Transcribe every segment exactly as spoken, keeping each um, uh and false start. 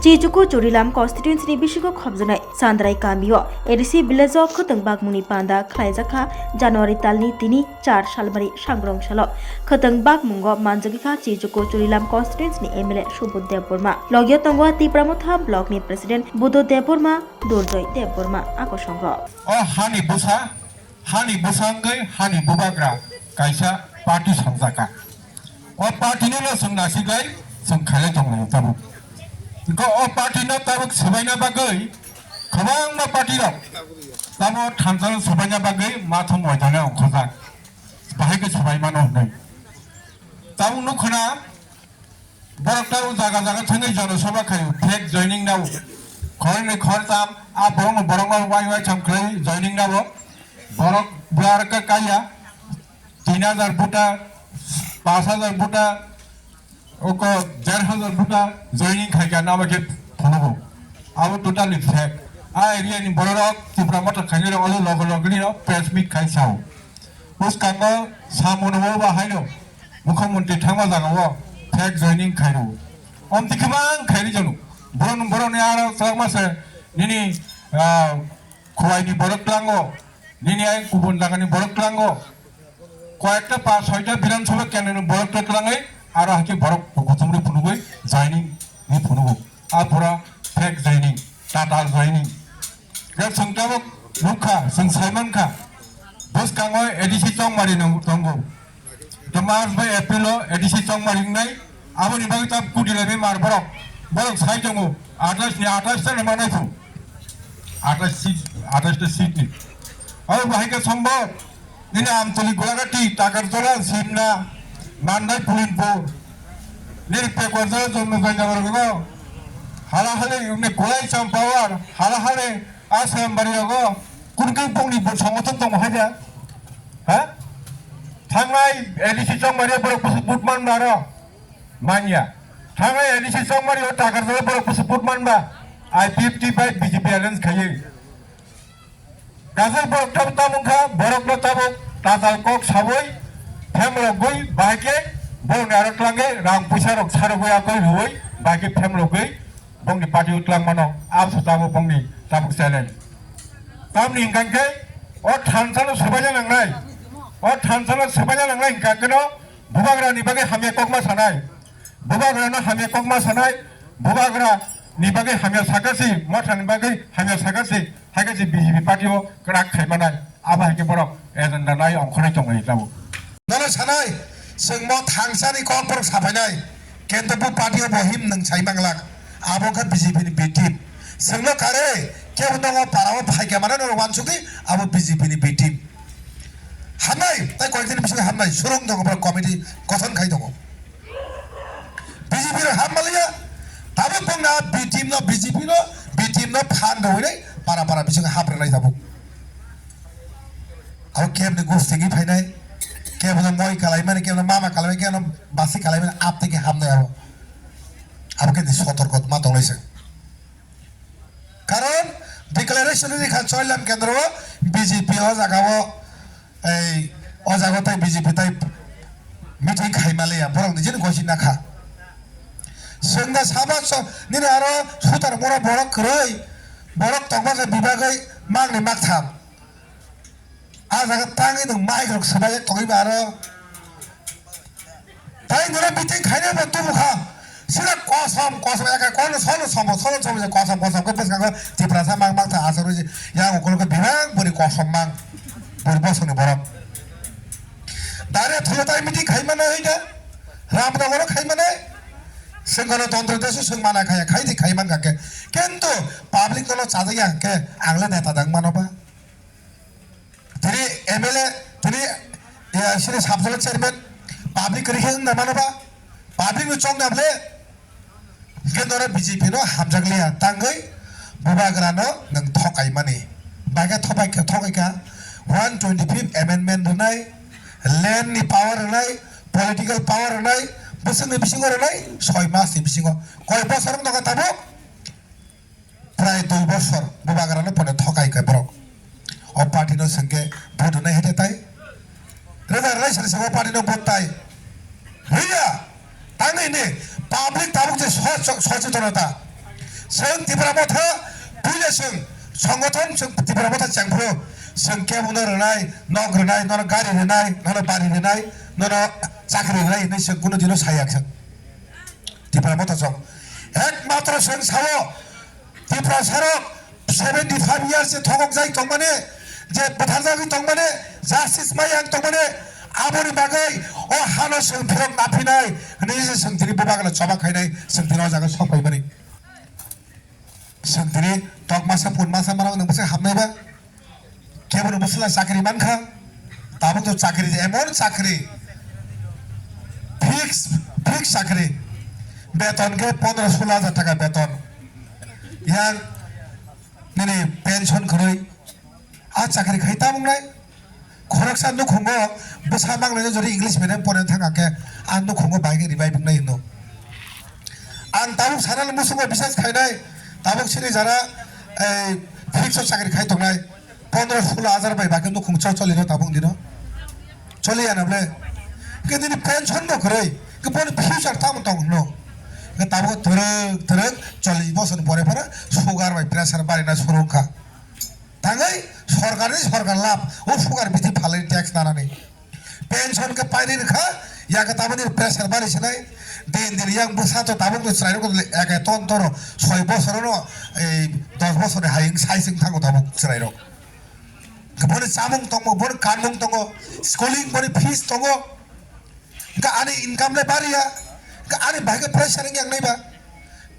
Chichuku Churilam constituency ni bisingo khopjaknai Chandrai kamio A D C village o khwtwng bakmungni panda khlaijak kha January talni tini char salmari sangrong salo. Khwtwng bakmungo manjagwi kha Chichuku Churilam constituency ni M L A Subodh Debbarma. Logio tongo Tipra Motha block ni president Buddho Debbarma, Durjoy Debbarma, akosongo. O hani bwsa, hani bwsangwi hani bubagra kaisa party sangjaka. O party no no chwng nasigwi chwng khailai tonglai tabuk. Hwnkhe o party no tabuk swbaina bagwi kwbangma party rok tamo thansa no swbaina bagwi mathang waithana ongkhorjak. Bahai khe swbai mano hwnwi. Tabuk nukho na, borok tabuk jaga jaga thangwi jonosabha khaio, fake joining nao. Khornwi khortam, a borokno borokno wai wai cham khlai joining nao. Borok bular khe kaiya, tin hajar buta, panch hajar buta, oko der hajar buta joining khaikha nabo khe phunugo. Abo totally fake. A area ni borok Tipra Motha khainai rok olo logo logni rok press meet khai sao. Bwskango samung nungwi bo haino mukhyamantri thangma jagao fake joining khairw. Omtwi kwbang khairwi janu. Borok, borokni aro kwbangma se nini, ah, Khowai ni borok tlango, nini ai kubun jaga ni borok tlango. Koyekta pa soita Bidhan Sabha kendro ni borok tlango, aro hakhe borok kuthumrwi phunugwi joining ni phunugo. A pura fake joining, tatal joining. Khe chwng tabuk nukha, chwng saimankha, bwskango A D C chongmari nang-, tongo. To March bai April o A D C chongmari wngnai, aboni bagwi tab kuti laimai mar borok. Borok sai tongo, athais ni athais ta manai phu. Athais seat, athais ta seat ni. Abo bahai khe sombok. Nini Amtoli, Gulagati, Takarjala, Simna, Mandai, Pulinpur, nini Pekwajala, Jonno Jainabari go, hala hale, nini Kulai Champawar, hala hale, Asambari go, kun khe bongni bo songothon tongo haja? Ha? Thangnai A D C chongmari borok busu vote man maro? Manya. Thangnai A D C chongmari o Takarjala borok busu vote man ba? I P F T bai B J P alliance khaiwi. Kajak borok tabuk tabuk kha, borokno tabuk tatal kok sawi phemlogwi, bahai khe borokni aro twlangwi rang puisa rok sarogwi akoi rwui, bahai khe phemlogwi bongni party o twlang mano. Abso tabuk bongni tabuk challenge. Tamni hwnkha khe o thansa no swbaina nangnai, o thansa no swbaina nangnai hwnkha kheno bubagra ni bagwi hamya kokma sanai. Bubagra no hamya kokma sanai, bubagra ni bagwi hamya sakasi, motha ni bagwi hamya sakasi, hai khe se B J P party o kwrak khai manai, abo hai khe borok agenda nai ongkhornai tongmani tabuk. Nono sanai, chwng mo thangsani kok borok saphainai, kento bo party o bo him nwng sai manglak, abo khe B J P ni B team. Chwngno kare, kebo tongo para o phaikha mano norok wansugwi, abo B J P ni B team. Hamnai, tai koyekdin bisingo hamnai, surung tongo borok committee gothon khai tongo. B J P rok hap maliya, tabuk bongna B team no, B J P no, B team no phan rwinai para para bisingo hap rwnai tabuk. Abo kebni gustingwi phainai, kebno moi kalaimani, kebno mama kalaimani, kebno basi kalaimani, apteke hamnai abo. Abo khe sotorko ma tongnai se. Karon declaration ni kha Choilam kendro o B J P o jaga o, ei, o jaga o tai B J P tai meeting khai maliya, borok ni jini gosi nakha. Sengda saba so, nini aro sutar mora borok kwrwi, borok tongma khe bibagwi magni maktham. A jaga tangwi nwng mic rok swbai tongwi ba aro. Tai nini meeting khaina bo tubu kha. Sira kosom, kosom, eka kono sono somo, sono somo je kosom, kosom khe bwskango Tiprasa mang mang tha aswk rwui yang ukolo khe bibang bwrwi kosom mang. Bwrwi bosongni borok. Dare tholo tai meeting khai mano hoi da. Ramnagar khai mano. Sengano tontro desu seng mana khaya, khai di khai man kha khe. Kintu public no chajak ya khe ang le neta dang mano ba. Tini M L A, tini, eh, sini sub zonal chairman, public kwrwi khe wngna mano ba? Public no chokna bwle? Hwnkhe noro B J P no hamjak liya, tangwi bubagra no nwng thokai mani. Baikhe thopai kha, thokai kha, one twenty fifth amendment rwnai, land ni power rwnai, political power rwnai, bwswk ni bisingo rwnai, soi mas ni bisingo. Koi bosor wng tongkha tabuk? Prai dui bosor bubagrano phone thokai kha borok. O party no sengke vote hwnai hete tai. Rwda rwlai sari sabo party no vote tai. Rwya. Tangwi ni public tabuk je so-, so-, sochetonota. Chwng Tipra Motha puila chwng songothon chwng Tipra Motha chengphuru chwng kebono rwnai, nok rwnai, nono gari rwnai, nono bari rwnai, nono chakri rwnai hinwi chwng kunu dino saya chwng. Tipra Motha chwng ekmatro chwng sao Tiprasarok seventy five years se thokok jai tongmani, je bwtharjagwi tongmani, justice mai ang tongmani, aboni bagwi o hano chwng phirok naphinai hinwi se chwng tini bubagala choba khainai, chwng tini o jaga sok phaimani. Chwng tini tok masa phun masa manang nang bwsai hamnai ba. Kebo no bwsla chakri mankha. Tabuk to chakri je emon chakri. Fix, fix chakri. Beton ke pondro solo hajar taka beton. Yang nini pension khoroi. A chakri khai tabuk nai. Khoroksa nukhungo bwsa manglaino jori English medium porina thang khe, a nukhungo bai khe revive wngnai hino. Ang tabuk sanani muchungo bisas khainai, tabuk chini jara, ei, fix o chakri khai tongnai, pondro solo hajar bai bakhe nukhung cho cholino tabuk dino. Choliya na ble? Khe nini pension bo kwrwi, khe boni future tamo tong hino. Khe tabuk twrwk twrwk chollish bosor ni pore phano sugar bai pressure barina suru wngkha. Tangwi sorkarni sorkar lab, o sugar bithi phalwi tax nanani. Pension khe pairi rwkha, ya khe tabukni pressure bari sinai. Din din yang bwsa to tabukni chwrairok eke ton toro soi bosorono, ei, dos bosorni hayung sai sing thango tabuk chwrairok. Boni chamung tongo, boni kanmung tongo, schooling boni fees tongo. Hingke ani income le bariya, hingke ani bahai khe pressure wngya wngnai ba.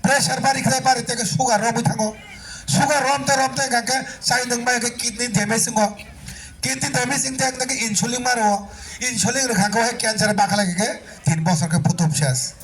Pressure bari khe bari tei khe sugar romwi thango. Sugar romte romte hingka khe chai nwng bai khe kidney damage wngo. Kidney damage wngte hingke insulin ma rwo. Insulin rwkha khe cancer bakhala khe tin bosor khe phutup ses.